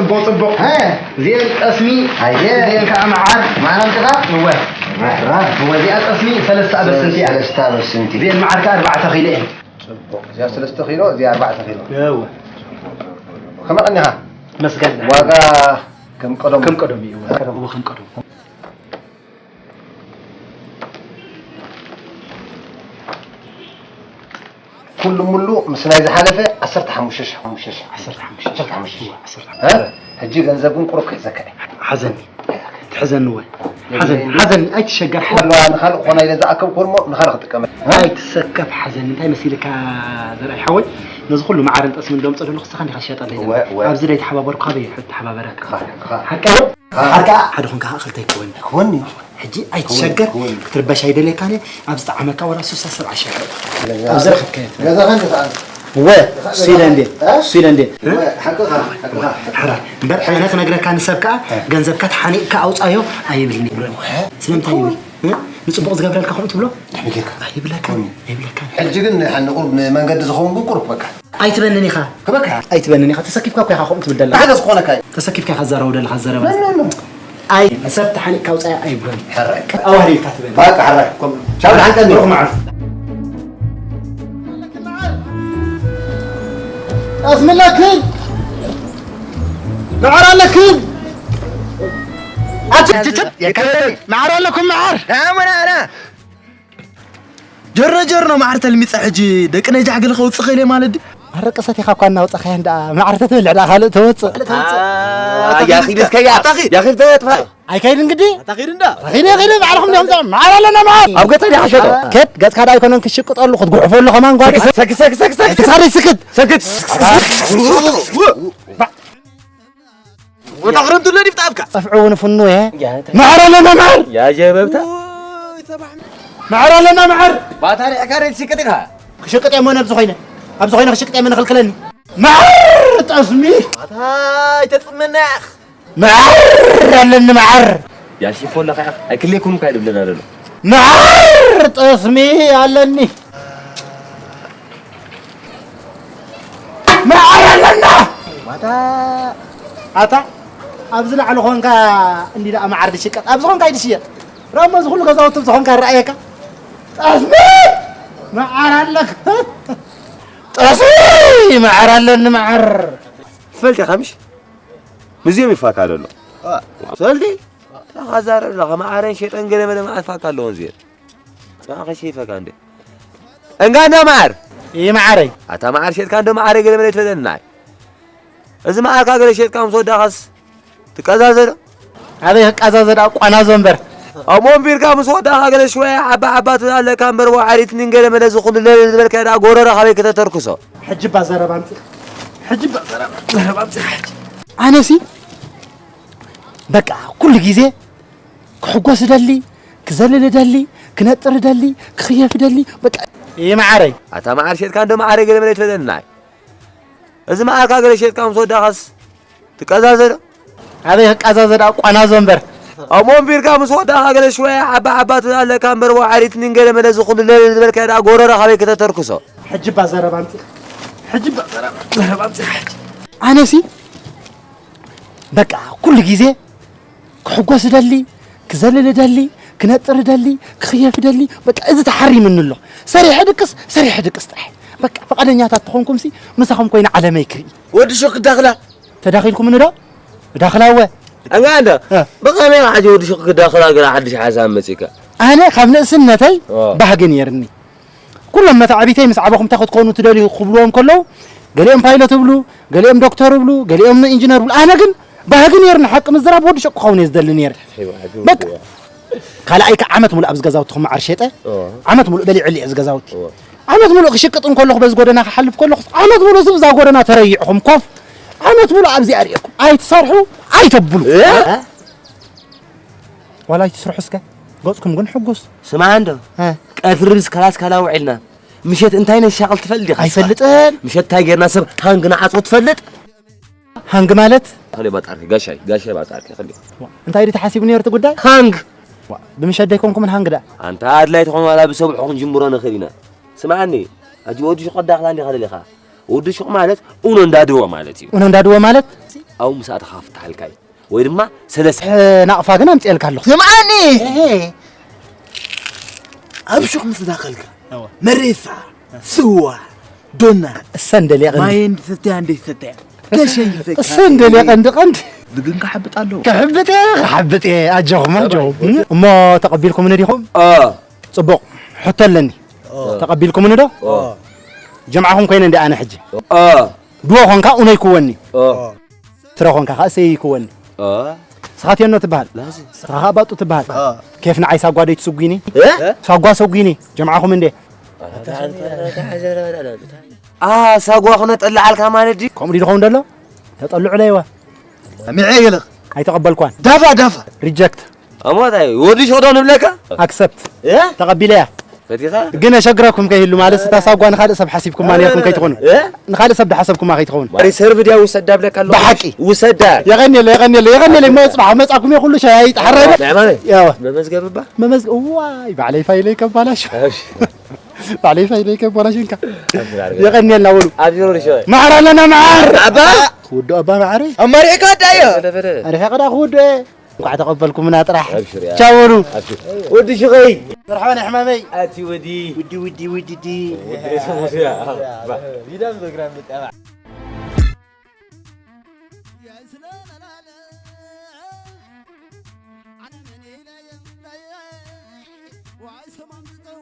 ጽቡቕ፣ ጽቡቕ። ሀ። እዚኤን ጠስሚ፣ ኣየ። እዚኤን ከኣ መዓር። መዓር ኣምጺኻ? እወ። መዓር። እወ፣ እዚኣ ጠስሚ ሰለስተ ኣበስንቲ እያ። ሰለስተ ኣበስንቲ። እዚኤን መዓር ከኣ ኣርባዕተ ኪሎ እየን። ጽቡቕ። እዚኣ ሰለስተ ኪሎ፣ እዚኣ ኣርባዕተ ኪሎ። እወ። ከመይ ቀኒኻ? መስገን። ዋጋ ከም ቀደሙ። ከም ቀደሙ እዩ። እወ፣ ከም ቀደሙ። ኩሉ ሙሉ ምስ ናይ ዝሓለፈ ዓሰርተ ሓሙሽተ ሺሕ፣ ሓሙሽተ ሺሕ። ዓሰርተ ሓሙሽተ ሺሕ። ዓሰርተ ሓሙሽተ ሺሕ። እወ፣ ዓሰርተ ሓሙሽተ ሺሕ። እ? ሕጂ ገንዘብ ግን ቁሩብ ክሕዘካ እየ። ሓዘኒ። ትሕዘኒ ወይ? ሓዘኒ፣ ሓዘኒ፣ ኣይትሸገር፣ ሓዘኒ። ኣለዋ፣ ንኻልእ ኮና ኢለ ዝኣከብኩ እሞ ንኻልእ ክጥቀመ። እ? ኣይትሰከፍ፣ ሓዘኒ። እንታይ መሲልካ ዘርኣይ ሓወይ? ነዚ ኩሉ መዓርን ጠስምን ዶም ጸደሉ ክስኻ እንዲኻ ትሸጠለይ እወ፣ ዘለኻ። እወ። ኣብዚ ደይ ተሓባበርኩ፣ ካበይ ይሕ-፣ ተሓባበረካ? እኻ፣ እኻ። ሓቀይ? እኻ። ሓቃ ሓደ ኾንካ ኸዓ ክልተ ኣይከወን። ክወን እዩ። ሕጂ ኣይትሸገር፣ ክወን፣ ክወን። ክትርበሽ ኣይደልየካን እየ። ኣብ ዝጠዓመካ ዋላ ስሳ ሰብዓ ሺሕ። ገዛ-፣ ኣብ ዝረኸብካዮ ትበል። ገዛኻ እንዲ ኸዓ። እወ፣ ስኢለ እንዴ? እ? ስኢለ እንዴ? እወ፣ ሓቅኻ፣ ሓቅኻ፣ ሓቅኻ። ሓራ፣ እምበር ኣነ ክነግረካ ንሰብ ከኣ እ። ገንዘብካ ተሓኒቕካ ኣውጻዮ ኣይብልኒ። እወ። ስለምንታይ ይብል? እ? ንጽቡቕ ዝገብረልካ ከምኡ ትብሎ? ከመይ ጌርካ? ኣይብለካን፣ ኣይብለካን። ሕጂ ግን ንሓ-፣ ንቁሩብ ንመንገዲ ዝኸውን ግን ቁሩብ በቃ። ኣይትበንን ኢኻ። ክበካ። ኣይትበንን ኢኻ። ተሰኪፍካ እኮ ኢኻ ከምኡ ትብል ደለኻ። ብሓገዝ ክኾነካ እዩ። ተሰኪፍካ ኢኻ ትዛረቦ ደለኻ ዘረባ። ኖ፣ ኖ፣ ኖ። ኣይ፣ ንሰብ ተሓኒቕካ ውጻኢ ኣይብሎን። ሕራይ። ኣዋህሊልካ ትበል። በቃ፣ ሕራይ። ቻው፣ ደሓን ቀኒ። ሩኽ መዓልቲ። ኣስምለክን። መዓር ኣለክን። ኣት-፣ የከለኒ። መዓር ኣለኩም፣ መዓር። ናሙና፣ ና። ጀረ ጀር ነው መዓር ተልሚጸ ሕጂ ደቂ ነጃሕ ገለ ከውጽእ ኸኢለ ማለት ድዩ? ኣረ ቀሰት ኢኻ እኳ እናውጻኻያ እንዳ መዓር ተትበልዕ ደኣ ካልእ ተወጽእ። አ፣ ያኺድ እስከ ያ፣ ያኺድ ተጥፋ። ኣይከይድን ግዲ? ኣታኺድ እንዳ? ኣኺድ፣ ኣኺድ ባዕልኹም ዲኹም ዘ-፣ መዓር ኣለና መዓር። ኣብ ገጠር ኢኻ ሸጦ። ከድ ገጽካ ደኣ ኣይኮነን ክሽቅጠሉ ክትጉሕፈሉ ከማን ጓል። ሰክት፣ ሰክት፣ ሰክት፣ ሰክት። ሰክት፣ ሰክት። ሰክት። ወታ ክረምቱ ለዲ ብጣብካ። ጸፍዑ እውን ፍኑ እየ። ያ፣ እንታይ? መዓር ኣለና መዓር። ያ ጀበብታ። ኦይ፣ ተባዕ። መዓር ኣለና መዓር። ባታ ሪዕካ ሬት ሽቅጥ ኢኻ። ክሽቅጥ እየ እሞ ነብዚ ኮይነ። ኣብዚ ኮይነ ክሽቅጥ እየ እሞ ንኽልክለኒ። መዓር ጠስሚ። ባታ ኣይተጽመና ኢኻ። መዓር ኣለኒ መዓር። ያ ሽፎ ኣለኻ ኢኻ። ኣይክልየኩም እኳ እዩ ዝብለና ዘሎ። መዓር ጠስሚ ኣለኒ። መዓር ኣለና። ዋታ ኣታ ኣብዚ ላዕሊ ኾንካ እንዲ ደኣ መዓር ድሽቀጥ ኣብዚ ኾንካ ይድሽየጥ። ራሞ እዚ ኩሉ ገዛውቲ ኣብዚ ኾንካ ረኣየካ። ጠስሚ መዓር ኣለካ። ጠስሚ መዓር ኣለኒ መዓር። ፈልጢ ከምሽ ምስዚኦም ይፋካ ዘሎ። ፈልጢ ተኻዛረብ ለኻ መዓረን ሸጠን ገለ መለ መዓር ፋካ ኣለዎን እዚአን። ጽባሕ ከሸይፈካ እንዴ። እንጋ እንዳ መዓር። ይህ መዓረይ። ኣታ መዓር ሸጥካ እንዶ መዓረይ ገለ መለ ትበለኒ ንዓይ። እዚ መዓርካ ገለ ሸጥካ ምስ ወዳኻስ ትቀዛዘ ዶ? ኣበይ ክቀዛዘ ደኣ ቋናዞ እምበር። ኣብ ወንፊርካ ምስ ወዳኻ ገለ ሽወያ ሓባ ሓባ ትብል ኣለካ እምበር ወዓሪትኒን ገለ መለ ዝኹሉ ለለ ዝበልካዮ ደኣ ጎረሮ ካበይ ከተተርክሶ? ሕጂ እባ ዘረባ ኣምጺእካ። ሕጂ እባ ዘረባ፣ ዘረባ ኣምጺእካ ሕጂ። ኣነሲ በቃ ኩሉ ግዜ ክሕጎስ እደሊ፣ ክዘልል እደሊ፣ ክነጥር እደሊ፣ ክኽየፍ እደሊ፣ በቃ። ይህ መዓረይ። ኣታ መዓር ሸጥካ እንዶ መዓረይ ገለ መለ ትበለኒ ንዓይ። እዚ መዓርካ ገለ ሸጥካ ምስ ወዳኻስ ትቀዛዘ ዶ? ኣበይ ክቀዛዘ ደኣ ቋናዞ እምበር። ኣብ ወንፊርካ ምስ ወዳኻ ገለ ሽወያ ሓባ ሓባ ትብል ኣለካ እምበር ወዓሪትኒን ገለ መለ ዝኹሉ ለለ ዝበልካዮ ደኣ ጎረሮ ካበይ ከተተርክሶ? ሕጂ እባ ዘረባ ኣምጺእካ። ሕጂ እባ ዘረባ፣ ዘረባ ኣምጺእካ ሕጂ። ኣነሲ በቃ ኩሉ ግዜ ክሕጎስ እደሊ፣ ክዘልል እደሊ፣ ክነጥር እደሊ፣ ክኽየፍ እደሊ። በቃ እዚ ተሓሪምኒ ኣሎ። ሰሪሐ ድቅስ፣ ሰሪሐ ድቅስ ጥራሕ። በቃ ፍቓደኛታት ተኾንኩምሲ ምሳኹም ኮይነ ዓለመይ ክርኢ። ወዲ ሹቕ ክዳኽላ። ተዳኺልኩምኒ ዶ? ዳኽላ እወ። ኣንጋ እንዳ፣ እ። ብኸመይ ሕጂ ወዲ ሹቕ ክዳኽላ ገና ሓድሽ ሓሳብ መጺእካ? ኣነ ካብ ንእስነተይ ኦ። ባህጊ ነይርኒ። ኩሎም መታዕቢተይ ምስ ዓበኹም እንታይ ክትኮኑ ትደልዩ ክብልዎም ከለዉ፣ ገሊኦም ፓይለት ይብሉ፣ ገሊኦም ዶክተር ይብሉ፣ ገሊኦም ኢንጂነር ይብሉ። ኣነ ግን ባህጊ ነይርኒ፣ ሓቂ ምዝራብ ወዲ ሹቕ ክኸውን እየ ዝደሊ ነይረ። በቃ። ካልኣይ ከዓ ዓመት ሙሉእ ኣብዚ ገዛውትኹም መዓር ሸጠ፣ ኦ። ዓመት ሙሉእ በሊዐሉ እየ እዚ ገዛውቲ። ኦ። ዓመት ሙሉእ ክሽቅጥ እንከለኹ በዚ ጎደና ክሓልፍ ከለኹ፣ ዓመት ሙሉእ እዚ ብዛ ጎደና ተረይዕኹም ኮፍ፣ ዓመት ሙሉእ ኣብዚኣ ርእየኩም ኣይትሰርሑ፣ ኣይተብሉ። እ? ዋላ ኣይትስርሑ እስከ፣ ገጽኩም ግን ሕጉስ። ስማዕ እንዶ፣ እ። ቀትሪ ምስ ከላስ ካላ ውዒልና፣ ምሸት እንታይ ነሻቕል ትፈልጥ ዲኻ? ኣይፈልጥን። ምሸት እንታይ ጌርና ሰብ ሃንግ ንዓጽዎ ትፈልጥ? ሃንግ ማለት? ከሊ ባጣርኪ፣ ጋሻይ፣ ጋሻይ ባጣርኪ፣ ከሊ። እንታይ ድዩ ተሓሲቡ ነይሩ እቲ ጉዳይ? ሃንግ! ዋ፣ ብምሸት ደይኮንኩምን ሃንግ ደኣ? ኣንታ ኣድላይ ተኾን ዋላ ብሰብሑ ክንጅምሮ ንኽእል ኢና። ስምዓኒ፣ ሕጂ ወዲ ሹቕ ከዳኽላ እንዲኻ ደሊኻ? ወዲ ሹቕ ማለት ኡኖ እንዳድወ ማለት እዩ። ኡኖ እንዳድወ ማለት? ኣብኡ ምስ ኣተኻ ክፍትሓልካ እዩ። ወይ ድማ ሰለስተ ናቕፋ ግን ኣምፅኤልካ ኣለኹ። ስምዓኒ! ኣብ ሹቕ ምስ ዳኸልካ፣ መሬሳ፣ ስዋ፣ ዶና፣ እሰ እንደልየ ቀንዲ። ማየን ትሰትያ እንደ ይሰትያ። ከሸይፈካ። እሰ እንደልየ ቀንዲ ቀንዲ። ብግን ክሓብጥ ኣለዎ። ክሕብጥ እየ፣ ክሓብጥ እየ። ኣጆኹም፣ ኣጆኹም። እሞ ተቐቢልኩምኒ ዲኹም? አ። ጽቡቕ። ሕቶ ኣለኒ። ተቐቢልኩምኒ ዶ? አ። ጀምዓኹም ኮይነ እንዲ ኣነ ሕጂ። አ። ድዎ ኾንካ ኡነይ ክወኒ። አ። ትረ ኾንካ ኸኣ ሰይ ክወኒ። አ። ስኻ ቴኖ ትበሃል። ላዚ። ስኻ ኸኣ ባጡ ትበሃል። አ። ኬፍ ንዓይ ሳጓ ደይ ትስጒኒ? እ? ሳጓ ሰጒኒ። ጀምዓኹም እንዴ? አ፣ ሳጓ ኹነ ጠልዓልካ ማለት ድዩ? ከምኡ ድዩ ዝኸውን ደሎ? ተጠልዑ ለይዋ። ሚዐ ይልኽ። ኣይተቐበልኳን። ዳፋ፣ ዳፋ። ሪጀክት። ኣሞታይ፣ ወዲ ሽቕዶ ንብለካ? ኣክሰፕት። እ? ተቐቢለያ። ፈቲኻ? ግን ኣሸግረኩም ከይህሉ ማለት፣ እታ ሳጓ ንኻልእ ሰብ ሓሲብኩማ ነርኩም ከይትኾኑ። እ? ንኻልእ ሰብ ድሓሰብኩማ ከይትኸውን። ማሪ ሰርቭ ድያ ውሰዳ ብለካ ኣለኹ። ብሓቂ። ውሰዳ። የቐንየለ፣ የቐንየለ፣ የቐንየለ፣ እሞ ጽባሕ መጻኩም እየ ኩሉ ሻይ ኣይጠሓረነ። ናይ ማመይ? ያዋ። መመዝገብ እባ? መመዝገብ፣ ዋይ፣ ባዕለይ ፋይለይ ከባላሽ። እሺ። ባዕለይ ፋይለይ ከባላሽ እንካ። ኣብሽር ኣድርገ። የቐንየልና በሉ። ኣብሽር ወዲ ሸወይ። መዓር ኣለና መዓር። ኣባ። ክውድኦ ኣባ መዓረይ። ኣማሪእካ ኣዳዮ። በለ፣ በለ። ኣሪሐ ቀዳ ክውድኦ። እንኳዕ ተቐበልኩምና ጥራሕ። ኣብሽር፣ ያ። ቻው በሉ። ኣብሽር። ወዲ ሽኸይ። መርሓባ ናይ ሕማመይ። ኣቲ ወዲ። ውዲ፣ ውዲ፣ ውዲ፣ ዲ። ወዲ ሰሙስ፣ ያ። ባ። ቢዳም ፕሮግራም ምጠባ።